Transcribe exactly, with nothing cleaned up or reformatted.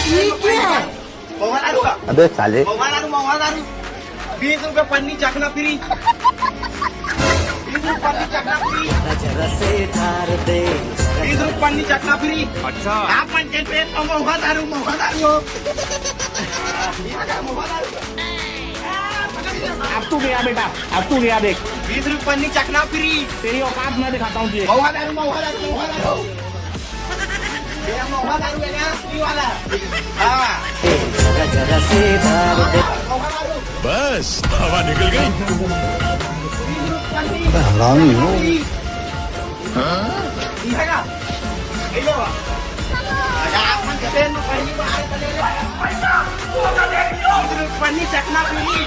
महुआ दारू का। अबे साले। महुआ दारू, महुआ दारू। बीस रुपए पन्नी चखना फ्री। बीस रुपए पन्नी चखना फ्री। बीस रुपए पन्नी चखना फ्री। अच्छा। आप मन के पेट में महुआ दारू, महुआ दारू हो। महुआ दारू। अब तू गया बेटा, अब तू गया देख। बीस रुपए पन्नी चखना फ्री। तेरी औकात मैं दिखाता हूँ तुझे। महुआ दारू, महुआ दारू, महुआ दारू। ये महुआ दारू है ना, फ्री वाला। हाँ। महुआ दारू। बस, हवा निकल गई। बीस रुपए पन्नी। हरामी हो। ठीक है ना? ले लो। अगर आप मन के पेट में पहली बार आए तो ले लो। बीस रुपए पन्नी चखना फ्री।